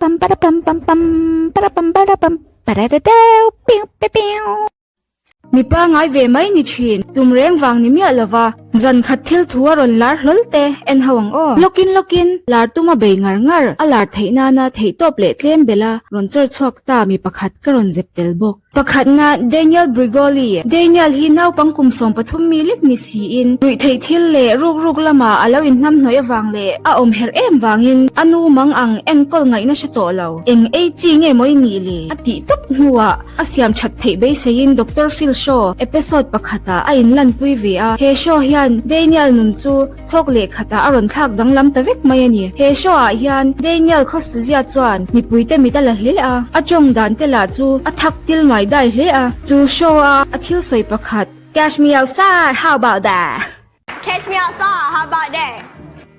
Pam para pam pam pam para pam para pam para da deu piu piu piu. Mi pangai ve mai ni thin, tum reng vang ni miah lova, zan khat thil thu a rawn lar hlawl te en ho ang aw. Lawkin lawkin, lar tuma bei ngar ngar, a lar theih nana theihtawp leh tlem bela rawn chawr chhuak ta mi pakhat ka rawn zep tel bawk. Pakhatna, Daniel Brigoli, Daniel hi naupang kum 13 mi lek ni siin, ruihtheih thil leh rukruk lama a lo inhnamhnawih avang leh a awm herh em vangin a nu mang ang enkawl ngaihna hre tawh lo. Eng ei chi nge maw i nih le? a tih tawp hnuah a siam that theih beiseiin Doctor Phil Show episode pakhatah a inlanpui ve a, he show hian Daniel nun chu Thawk leh khatah a rawn thlak danglam ta vek mai a ni. He show ah hian Daniel Khawsazia chuan mipuite mit a la hle a, a tawng dan te lah chu a thak til mai dai hle a. Chu show a a thil sawi pakhat. Catch me outside, how about that? Catch me outside, how about that?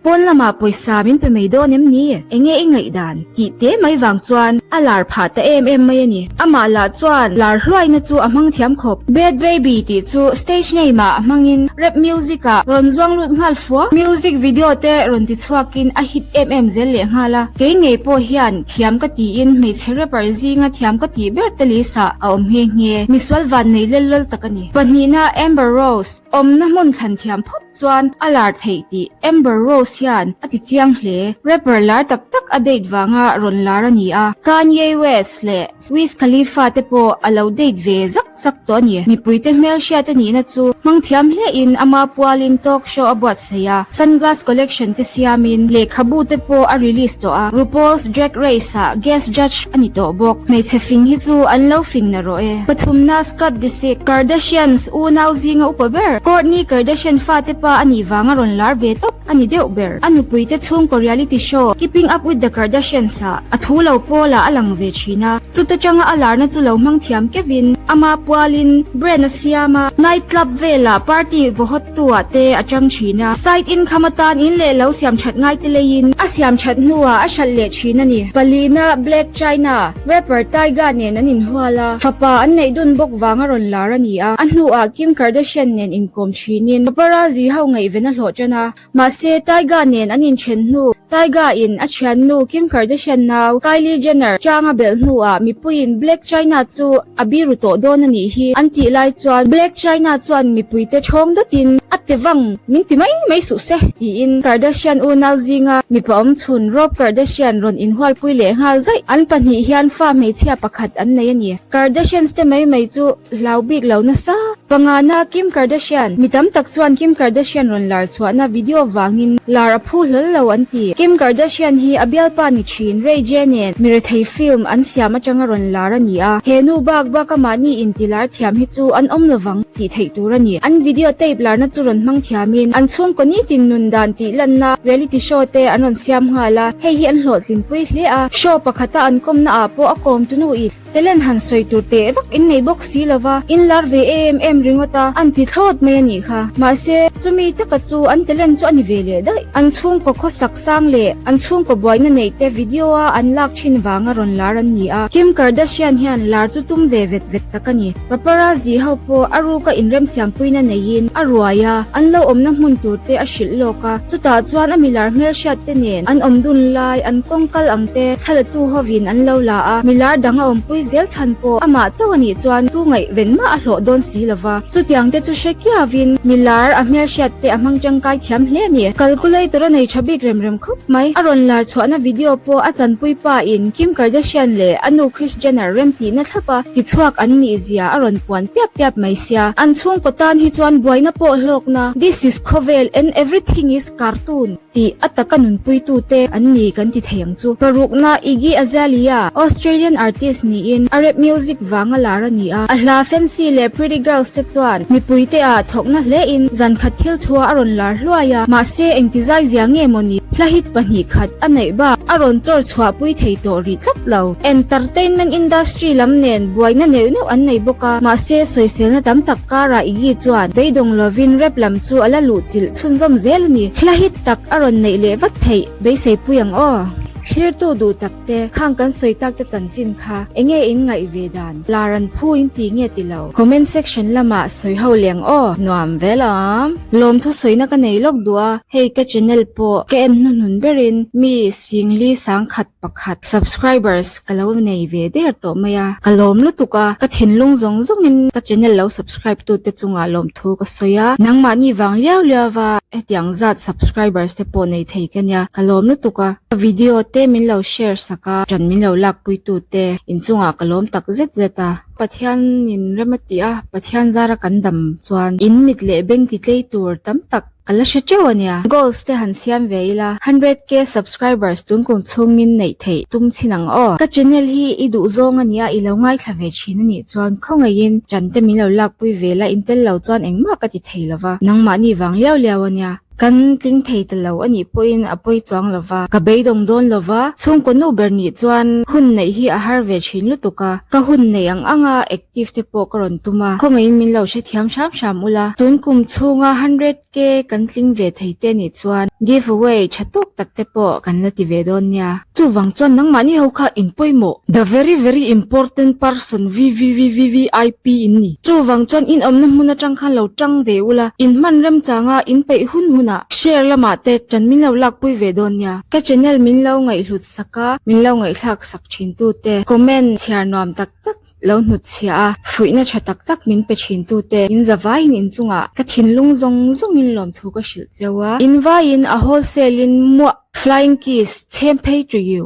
Pawn lamah pawisa min pe mai dawn em ni? Enge i ngaihdan? Tih te mai vang chuan a lar phah ta em em mai a ni. Amah lah chuan lar hluaina chu a hmang thiam khawp. Bad Baby tih chu stage name ah a hmangin rap music ah rawn zuang lut nghal fua. Music video te rawn ti chhuakin a hit em em zel leh nghal a. Kei ngei pawh hian thiam ka tiin hmeichhe rapper zinga thiam ka tih ber te list ah a awm nghe nghe. Misual vannei lel lawl tak a ni. Pahnihna Amber Rose awmna hmun thlan thiam phawt. Chuan a lar theih tih Amber Rose hian a ti chiang hle. Rapper lar tak tak a date vanga rawn lar a ni a, Kanye West leh Wiz Khalifa te pawh a lo date ve zak zak tawh a ni. Mipuite hmelhriat a nihna chu hmang thiam hlein ama pualin talk show a buatsaih a, sunglass collection te siamin lehkhabu te pawh a release tawh a, RuPaul's Drag Race ah guest judge a ni tawh bawk. Hmeichhe fing hi chu an lo fing na rawh e. Pathumna Scott Disick, Kardashians unau zinga upa ber, Kourtney Kardashian fate pa a nih vanga rawn lar ve tawp a ni deuh ber. A nupuite chhungkaw reality show Keeping Up With The Kardashians ah a thu lo pawlah a lang ve thin a, chuta tanga a larna chu lo hmang thiam kevin ama pualin brand a siam a, night club velah party vaw hot tu ah te a tang thin a, side income atan in leh lo siam that ngai te leiin a siam that hnuah a hralh leh thin a ni. Palina Blac Chyna, rapper Tyga nen an inhual a, fapa an neih dun bawk vanga rawn lar a ni a, a hnuah Kim Kardashian nen inkawm thinin paparazzi ho ngaihven a hlawh tan a, mahse Tyga nen an inthen hnu Tyga in a thiannu Kim Kardashian nau Kylie Jenner chang a belh hnuah mipuiin Blac Chyna chu A biru tawh dawn a nih hi an tih lai chuan Blac Chyna chuan mipuite ṭhawng dawtin a ti vang min ti mai mai suh se tiin Kardashian unau zinga mipa awm chhun Rob Kardashian rawn inhualpui leh nghal zaih. An pahnih hian fa hmeichhia pakhat an nei a ni. Kardashians te mai mai chu hlau bik lo nasa. Pangana Kim Kardashian Mi tam tak chuan Kim Kardashian rawn lar chhuahna video vangin lar a phu hlawl lo an ti. Kim Kardashian hi a bialpa ni thin Ray J nen mirethei film an siam atanga rawn lar a ni a, he nu bak bak a mahni inti lar thiam hi chu an awm lovang tih theih tur a ni. An video tape larna chu rawn hmang thiamin an chhungkaw nitin nun dan tih lanna reality show te an rawn siam nghal a, hei hi an hlawhtlinpui hle a, show pakhata an kawmna ah pawh a kawmtu nu in Talent han sawi tur teh vak in nei bawk si lova, in lar ve em em ringawt a, an ti thlawt mai a nih kha. Mahse, chumi taka chu an talent chu a ni ve leh daih. An chhungkaw khawsak sang leh an chhungkaw buaina neih te video a an lak thin vanga rawn lar an ni a. Kim Kardashian hian lar chu tum ve vet vet tak a ni. Paparazzi ho pawh a ruka inremsiampuina neiin a ruai a, an lo awmna hmun tur te a hrilh lawk a. Chutah chuan a milar hmelhriat te nen an awm dun lai, an kawng kal ang te thlalatu hovin an lo la a, milar dang a awmpui zel chhan pawh amah chauh a nih chuan tu ngaihven mah a hlawh dawn si lo va. Chutiang te chu hre kiavin milar a hmelhriat te a hmang tangkai thiam hle a ni. Calculator a nei tha bik rem rem khawp mai. A rawn lar chhuahna video pawh a chanpui pa in Kim Kardashian leh a nu Kris Jenner remtihna thlap a tichhuak an nih zia a rawn puan piap piap mai sia. An chhungkaw tan hi chuan buaina pawh hlawkna, this is khawvel and everything is cartoon tih a taka nunpuitute an ni kan ti thei ang chu. Parukna Iggy Azalea, Australian artist niin a rap music vanga lar a ni a, a hla Fancy leh Pretty Girls te chuan mipuite ah thawkna hlein zankhat thil thua a rawn lar hluai a, mahse engtizai zia nge maw ni hla hit pahnih khat a neih bak a rawn chawr chhuahpui thei tawh rih tlat lo. Entertainment industry lam nen buaina neuh neuh an nei bawk a, mahse sawiselna tam tak karah Iggy chuan beidawng lovin rap lam chu a la luh chilh chhunzawm zel a ni. Hla hit tak a rawn neih leh vat theih beisei pui ang aw. Thlirtu duh tak te, khang kan sawi tak te chanchin kha enge in ngaih ve dan? Lar an phu in ti nge ti lo? Comment section lamah sawi ho leng aw, nuam ve lawm. Lawmthu sawina ka nei lawk duh a, hei ka channel pawh ka en hnuhnun berin mi singli sangkhat pakhat subscribers ka lo nei ve der tawh mai a, ka lawm lutuk a, ka thinlung zawng zawngin ka channel lo subscribe tute chungah lawmthu ka sawi a, nangmahni vang liau liau va hetiang zat subscribers te pawh nei thei ka nia, ka lawm lutuk a, ka video te min lo share sak a, ṭan min lo lakpui tute inchungah ka lawm tak zet zet a. Pathianin rem a tih a, Pathian zara kan dam chuan in mit leh beng ti tlei tur tam tak ka la hre teuh a nia. Goals te han siam ve ila, 100k subscribers tun kum chhungin neih theih tum chhin ang aw. Ka channel hi i duh zawng a nia, i lo ngaithla ve thin a nih chuan khawngaihin ṭan te min lo lakpui ve la, in tel lo chuan engmah ka ti thei lo va, nangmahni vang liau liau a nia. Kan tling thei ta lo a nih pawhin a pawi chuang lo va, ka beidawng dawn lo va, chhungkaw nu ber nih chuan hun neih hi a har ve thin lutuk a, ka hun neih ang anga active te pawh ka rawn tum a, khawngaihin min lo hrethiam hram hram ula, tun kum chhunga 100K kan tling ve thei te nih chuan give away tha tawk tak te pawh kan la ti ve dawn nia. Chuvang chuan nangmahni ho kha in pawimawh, the very very important person VVVVVIP in ni. Chuvang chuan in awmna hmun atang khan lo tang ve ula, in hman remchanga in peih hun hunah share lamah te tan min lo lakpui ve dawn nia. Ka channel min lo ngaihhlut sak a, min lo ngaihthlak sak thin tute comment chhiar nuam tak tak lo hnut chhiah a, fuihna tha tak tak min pe thin tute in zavaiin in chungah ka thinlung zawng zawngin lawmthu ka hrilh cheu a, in vaiin a wholesale in muah Flying kiss chhem phei to you.